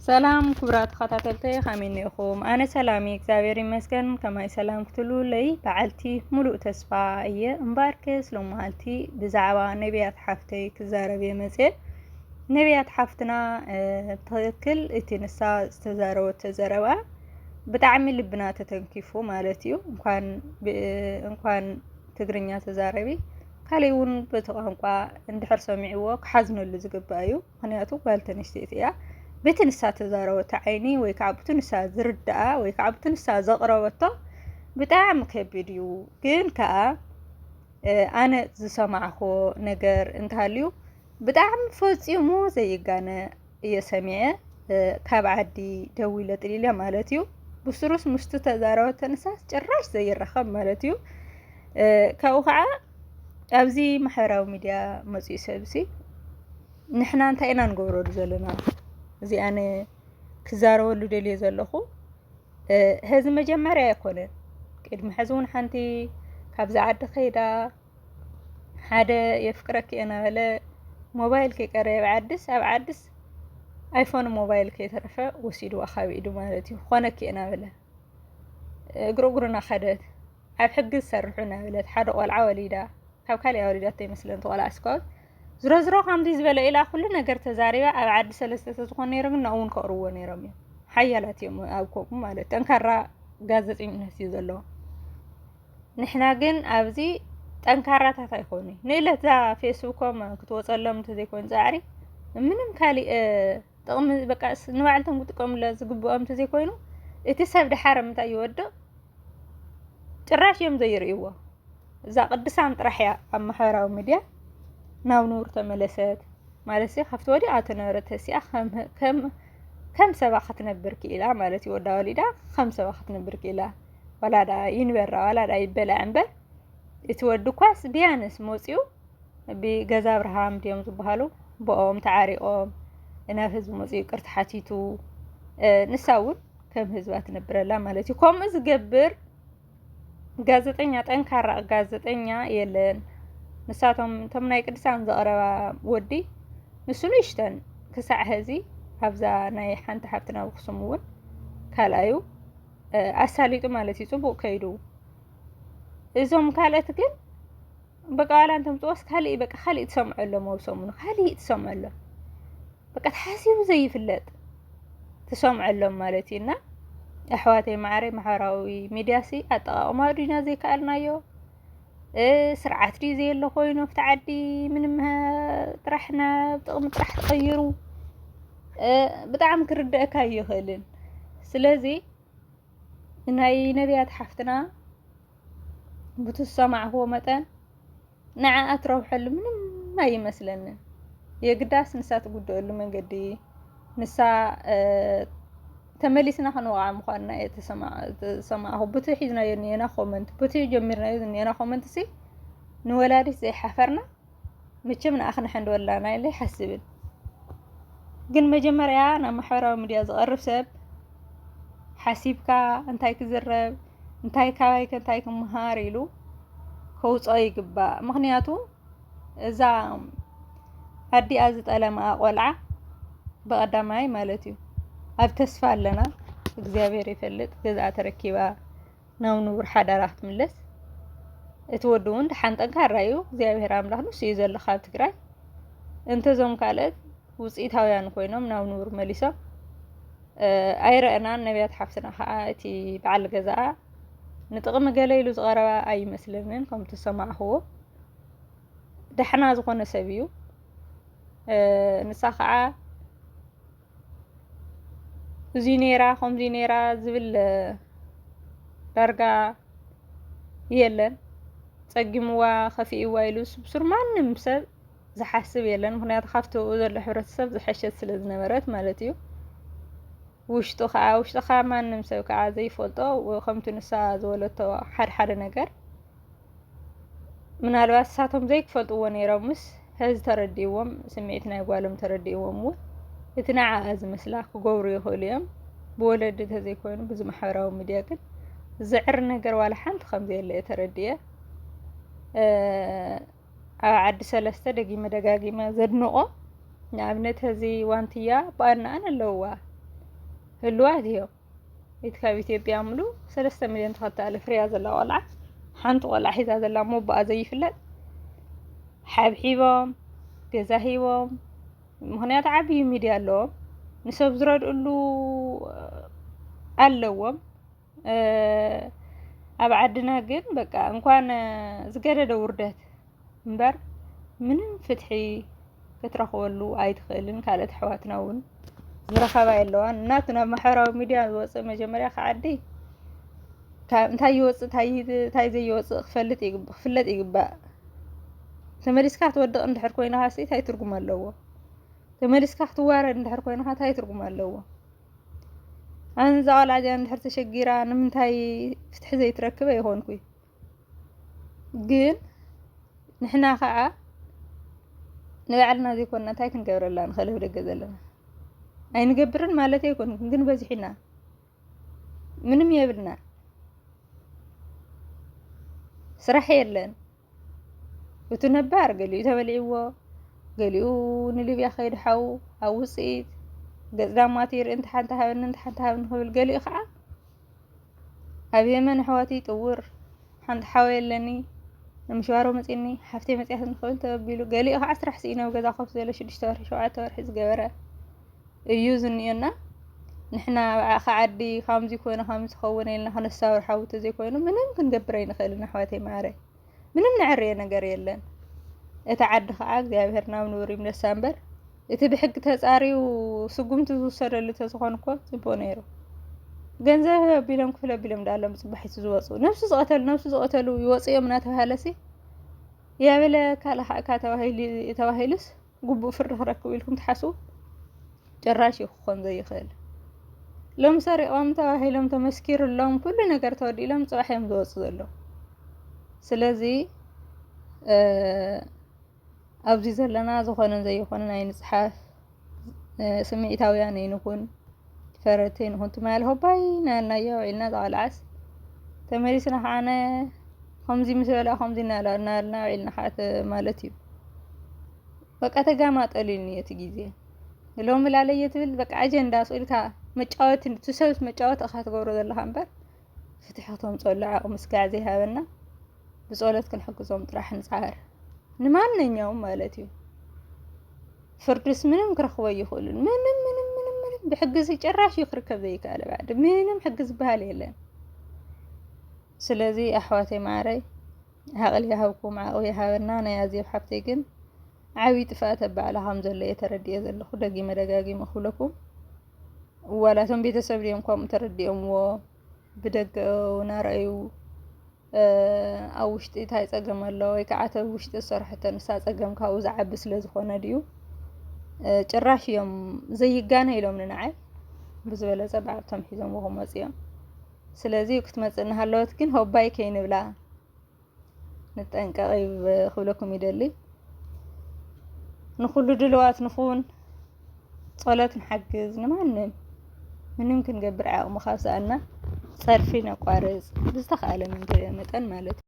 ሰላም ክቡራት ተኸታተልተይ፣ ከመይ እኒኹም? ኣነ ሰላም እየ፣ እግዚኣብሔር ይመስገን። ከማይ ሰላም ክትብሉለይ በዓልቲ ሙሉእ ተስፋ እየ። እምበኣርከስ ሎማዓልቲ ብዛዕባ ነቢያት ሓፍተይ ክዛረብ እየ መፅየ። ነቢያት ሓፍትና፣ እ፣ ብትኽክል እቲ ንሳ ዝተዛረበቶ ዘረባ ብጣዕሚ ልብና ተተንኪፉ ማለት እዩ። እንኳን ብ-፣ እንኳን ትግርኛ ተዛረቢ፣ ካሊእ እውን በቲ ቋንቋ እንድሕር ሰሚዕዎ ክሓዝነሉ ዝግባእ እዩ። ምኽንያቱ ጓል ተንስተይቲ እያ። በቲ ንሳ ተዛረበቶ ዓይኒ ወይ ከዓ ብቲ ንሳ ዝርድኣ ወይ ከዓ ብቲ ንሳ ዘቕረበቶ ብጣዕሚ ከቢድ እዩ። ግን ከዓ፣ እ፣ ኣነ ዝሰማዕክዎ ነገር እንተሃልዩ ብጣዕሚ ፈጺሙ ዘይጋነ እየ ሰሚዐ። እ፣ ካብ ዓዲ ደዊለ ጥሊለ ማለት እዩ። ብስሩስ ምስቲ ተዛረበቶ ንሳስ ጭራሽ ዘይራኸብ ማለት እዩ። እ፣ ካብኡ ከዓ ኣብዚ ማሕበራዊ ሚድያ መፅኡ ሰብሲ ንሕና እንታይ ኢና ንገብረሉ ዘለና? እዚ ኣነ ክዛረበሉ ደልየ ዘለኹ፣ እ፣ ሀዚ መጀመርያ ኣይኮነን። ቅድሚ ሐዚ እውን ሓንቲ ካብዛ ዓዲ ከይዳ ሓደ የፍቅረኪ እየ እናበለ ሞባይል ከይቀረየ ኣብ ዓድስ፣ ኣብ ዓድስ ኣይፎን ሞባይል ከይተረፈ ወሲድዋ ካብ ኢዱ ማለት እዩ። ክኾነኪ እየ እናበለ እግሪ እግሩና ከደት። ኣብ ሕጊ ዝሰርሑ እናበለት ሓደ ቆልዓ ወሊዳ፣ ካብ ካሊኣ ወሊዳቶ ይመስለኒ እቲ ቆልዓ እስካብ ዝሮ ዝሮ ከምዚ ዝበለ ኢላ ኩሉ ነገር ተዛሪባ። ኣብ ዓዲ ሰለስተ ተዝኾን ነይሩ ግን ናኡ እውን ከቕርብዎ ነይሮም እዮም። ሓያላት እዮም ኣብ ከምኡ ማለት ጠንካራ ጋዜጠኝነት እዩ ዘለዎ። ንሕና ግን ኣብዚ ጠንካራታት ኣይኮኑ። ንእለት እዛ ፌስቡኮም ክትወፀሎም እንተዘይኮይኑ ፃዕሪ ምንም ካሊእ፣ እ፣ ጥቕሚ በቃ ስ-፣ ንባዕልቶም ክጥቀሙላ ዝግብኦም እንተዘይኮይኑ እቲ ሰብ ድሓር ምንታይ ይወድቕ ጭራሽ እዮም ዘይርእይዎ። እዛ ቅድሳን ጥራሕ እያ ኣብ ማሕበራዊ ሚድያ ናብ ንቡር ተመለሰት። ማለት ሲ ካብቲ ወዲኣ ተነበረት ተሲኣ ከም፣ ከም፣ ከም ሰባ ክትነብር ክኢላ ማለት እዩ። ወዳ ወሊዳ ከም ሰባ ክትነብር ክኢላ። ዋላ ደኣ ይንበራ፣ ዋላ ደኣ ይበልዓ እምበር፣ እቲ ወዲ እኳስ ብያንስ መፅዩ ብገዛ ኣብርሃም ድዮም ዝበሃሉ፣ ብኦም ተዓሪቖም፣ ናብ ህዝቢ መፅዩ ይቅርታ ሓቲቱ፣ እ፣ ንሳ እውን ከም ህዝባ ትነብረላ ማለት እዩ። ከምኡ ዝገብር ጋዜጠኛ፣ ጠንካራ ጋዜጠኛ የለን። ንሳቶም፣ እቶም ናይ ቅዱሳን ዘቕረባ ወዲ፣ ንሱ ንእሽተን ክሳዕ ሀዚ ኣብዛ ናይ ሓንቲ ሓፍትና ኣብ ኣኽሱም እውን ካልኣዩ፣ እ፣ ኣሳሊጡ ማለት እዩ፣ ፅቡቕ ከይዱ። እዞም ካልኦት ግን በቃ ዋላ እንተምፅዎስ ካሊእ፣ በቃ ካሊእ ትሰምዐሎም፣ ኣብ ሰሙኑ ካሊእ ትሰምዐሎም። በቃ ተሓሲቡ ዘይፍለጥ ትሰምዐሎም ማለት እዩ። እና ኣሕዋተይ ማዕረይ፣ ማሕበራዊ ሚድያ ሲ ኣጠቓቕማ ዲና ዘይከኣልናዮ? እ፣ ስርዓት ድዩ ዘየሎ ኮይኑ ኣብቲ ዓዲ? ምንም፣ እ፣ ጥራሕ ናብ ጥቕሚ ጥራሕ ተቐይሩ፣ እ፣ ብጣዕሚ ክርደአካ ኣይኽእልን። ስለዚ ናይ ነቢያት ሓፍትና ብቲ ዝሰማዕክዎ መጠን ንዓኣ ትረብሐሉ ምንም ኣይመስለንን። የግዳስ ንሳ ትጉድአሉ መንገዲ፣ ንሳ፣ እ፣ ተመሊስና ክንወቕዓ ምዃንና እየ ተሰማ-፣ ዝሰማዕኹ። ብቲ ሒዝናዮ ዝኒኤና ኮመንት፣ ብቲ ጀሚርናዮ ዝኒኤና ኮመንት ሲ ንወላዲት ዘይሓፈርና፣ መቸም ንኣኽና ሓንደወላና ኢለ ኣይሓስብን። ግን መጀመርያ ናብ ማሕበራዊ ሚድያ ዝቐርብ ሰብ ሓሲብካ፣ እንታይ ክዝረብ፣ እንታይ ካባይ ከ እንታይ ክምሃር ኢሉ ከውፅኦ ይግባእ። ምኽንያቱ እዛ ኣዲኣ ዝጠለምኣ ቆልዓ ብቐዳማይ ማለት እዩ ኣብ ተስፋ ኣለና። እግዚኣብሔር ይፈልጥ፣ ገዝኣ ተረኪባ ናብ ንቡር ሓዳራ ክትምለስ። እቲ ወዲ እውን ደሓን ጠንካራ እዩ፣ እግዚኣብሔር ኣምላኽ ንሱ እዩ ዘሎ ካብ ትግራይ። እንተዞም ካልኦት ውፅኢታውያን ኮይኖም ናብ ንቡር መሊሶም፣ እ፣ ኣይረአናን። ነቢያት ሓፍትና ከዓ እቲ በዓል ገዛኣ ንጥቕሚ ገለ ኢሉ ዝቐረባ ኣይመስለንን፣ ከም ትሰማዕኽዎ ደሕና ዝኾነ ሰብ እዩ። እ፣ ንሳ ከዓ እዚ ነይራ፣ ከምዚ ነይራ ዝብል ዳርጋ የለን። ጸጊምዋ፣ ከፊእዋ ኢሉ ብሱር ማንም ሰብ ዝሓስብ የለን። ምኽንያቱ ካብቲ ኣብኡ ዘሎ ሕብረተሰብ ዝሐሸት ስለ ዝነበረት ማለት እዩ። ውሽጡ ከዓ፣ ውሽጡ ከዓ ማንም ሰብ ከዓ ዘይፈልጦ፣ ከምቲ ንሳ ዝወለቶ ሓደ ሓደ ነገር ምናልባት ንሳቶም ዘይክፈልጥዎ ነይሮምስ፣ ሐዚ ተረዲእዎም፣ ስምዒት ናይ ጓሎም ተረዲእዎም እውን እቲ ንዓኣ ዝመስላ ክገብሩ ይኽእሉ እዮም። ብወለዲ ተዘይኮይኑ፣ ብዚ ማሕበራዊ ሚድያ ግን ዝዕር ነገር ዋላ ሓንቲ ከም ዘየለ እየ ተረዲኤ። እ፣ ኣብ ዓዲ ሰለስተ ደጊመ ደጋጊመ ዘድንቖ፣ ንኣብነት፣ ሐዚ ዋንትያ ብኣነኣን ኣለውዋ። ህልዋት እዮም። ኢት ካብ ኢትዮጵያ ምሉ ሰለስተ ሚልዮን ተኸታሊ ፍርያ ዘላ ቆልዓ፣ ሓንቲ ቆልዓ ሒዛ ዘላ ሞባኣ ዘይፍለጥ፣ ሓብሒቦም፣ ገዛ ሂቦም፣ ምኽንያቱ ዓብዪ ሚድያ ኣለዎም፣ ንሰብ ዝረድእሉ ኣለዎም። ኣብ ዓድና ግን በቃ እንኳን ዝገደደ ውርደት እምበር ምንም ፍትሒ ክትረኽበሉ ኣይትኽእልን። ካልኦት ኣሕዋትና እውን ዝረኸባ የለዋን። እናቱ ናብ ማሕበራዊ ሚድያ ዝወፅእ መጀመርያ ከዓዲ እንታይ ይወፅእ እንታይ ዘይወፅእ ክፈልጥ ይግባእ። ተመሊስካ ክትወድቕ እንድሕር ኮይንኻ ሲ እንታይ ትርጉም ኣለዎ? ተመሊስካ ክትዋረድ እንድሕር ኮይንኻ እንታይ ትርጉም ኣለዎ? ኣነ እዛ ቆልዓ እዚኣ እንድሕር ተሸጊራ ንምንታይ ፍትሒ ዘይትረክብ ኣይኾንኩይ። ግን ንሕና ከዓ ንባዕልና ዘይኮንና እንታይ ክንገብረላ ንኽእል ኣብ ደገ ዘለና? ኣይንገብርን ማለት ኣይኮንኩን፣ ግን በዚሒና ምንም የብልና፣ ስራሕ የለን። እቲ ነባር ገሊኡ ተበሊዕዎ፣ ገሊኡ ንሊብያ ከይዱ ሓዉ ኣብ ውፅኢት ገፅ ዳማት ይርኢ፣ እንተ ሓንቲ ሃበኒ እንተ ሓንቲ ሃበኒ ክብል፣ ገሊኡ ከዓ ኣብ የመን ኣሕዋቲ ጥውር፣ ሓንቲ ሓወይ ኣለኒ ንምሽዋሮ መፂኒ ሓፍተይ መፅያትኒ ክብል ተበቢሉ፣ ገሊኡ ከዓ ስራሕ ስኢነ ኣብ ገዛ ኮፍ ዝበለ ሽዱሽተ ወርሒ ሸውዓተ ወርሒ ዝገበረ እዩ ዝኒኦና። ንሕና ብዓኻ ዓዲ ካምዚ ኮይነ ካምዚ ከውነ ኢልና ከነሳውር ሓዊ ተዘይኮይኑ ምንም ክንገብር ኣይንኽእልን ኣሕዋተይ ማዕረ። ምንም ንዕርየ ነገር የለን። እቲ ዓዲ ከዓ እግዚኣብሔር ናብ ንቡር ይምለሳ እምበር እቲ ብሕጊ ተፃርዩ ስጉምቲ ዝውሰደሉ ተዝኾን እኮ ፅቡቅ ነይሩ። ገንዘብ ኣቢሎም ክፍለ ኣቢሎም ዳሎም ፅባሒቱ ዝወፁ ነብሱ ዝቐተሉ ነብሱ ዝቐተሉ ይወፁ እዮም እናተባሃለሲ ያበለ ካልእ ከዓ ተባሂሉስ ግቡእ ፍርዲ ክረክቡ ኢልኩም ትሓስቡ? ጭራሽ እዩ ክኾን ዘይኽእል። ሎም ሰሪቖም ተባሂሎም ተመስኪሩሎም ኩሉ ነገር ተወዲሎም ፅባሕ እዮም ዝወፁ ዘለዉ። ስለዚ ኣብዚ ዘለና ዝኾነን ዘይኾነን ኣይንፅሓፍ፣ ስምዒታውያን ኣይንኹን፣ ፈረድቲ ኣይንኹን። ትማሊ ሆባይ ናልናዮ ውዒልና ዛቆልዓስ ተመሊስና ከዓነ ከምዚ ምስ በላ ከምዚ እናበልና ውዒልና ከዓ ማለት እዩ። በቃ ተጋማጠሉ ኢልኒ እቲ ግዜ። ሎሚ ላለየ ትብል በቃ ኣጀንዳ ስኢልካ መጫወቲ፣ እቲ ሰብስ መጫወቲ እኻ ትገብሮ ዘለኻ እምበር ፍትሒ ክተምፀሉ ዓቕሚ ስጋዕ ዘይሃበና ብፀሎት ክንሕግዞም ጥራሕ ንፅዓር። ንማንኛውም ማለት እዩ። ፍርድስ ምንም ክረኽቦ ይኽእሉን ምንም ምንም ምንም ምንም ብሕግዚ ጭራሽ እዩ ክርከብ ዘይከኣለ ባዕዲ ምንም ሕጊ ዝበሃል የለን። ስለዚ ኣሕዋተይ ማዕረይ ዓቕሊ ይሃብኩም፣ ዓቕቢ ይሃበና። ናይ ኣዜብ ሓብተይ ግን ዓብዪ ጥፍኣት ኣብ ባዕላ ከም ዘሎ እየ ተረዲኤ ዘለኹ። ደጊመ ደጋጊመ ክብለኩም፣ ዋላ እቶም ቤተሰብ ድዮም ከምኡ ተረዲኦምዎ? ብደገ እናረኣዩ ኣብ ውሽጢ እንታይ ፀገም ኣሎ ወይ ከዓ ኣብ ውሽጢ ዝሰርሐቶ ንሳ ፀገም ካብኡ ዝዓቢ ስለ ዝኾነ ድዩ? ጭራሽ እዮም ዘይጋነ ኢሎም ንንዓይ ብዝበለፀ ባዕልቶም ሒዞምዎ ክመፁ እዮም። ስለዚ ክትመፅእ እናሃለወት ግን ሆባይ ከይንብላ ንጠንቀቕ ክብለኩም ይደሊ። ንኩሉ ድልዋት ንኹን፣ ጸሎት ንሓግዝ፣ ንማንም ምንም ክንገብር ዓቕሚ ካብ ሰኣና ጸርፊ ነቋርጽ ብዝተኻእለ መንገ መጠን ማለት እዩ።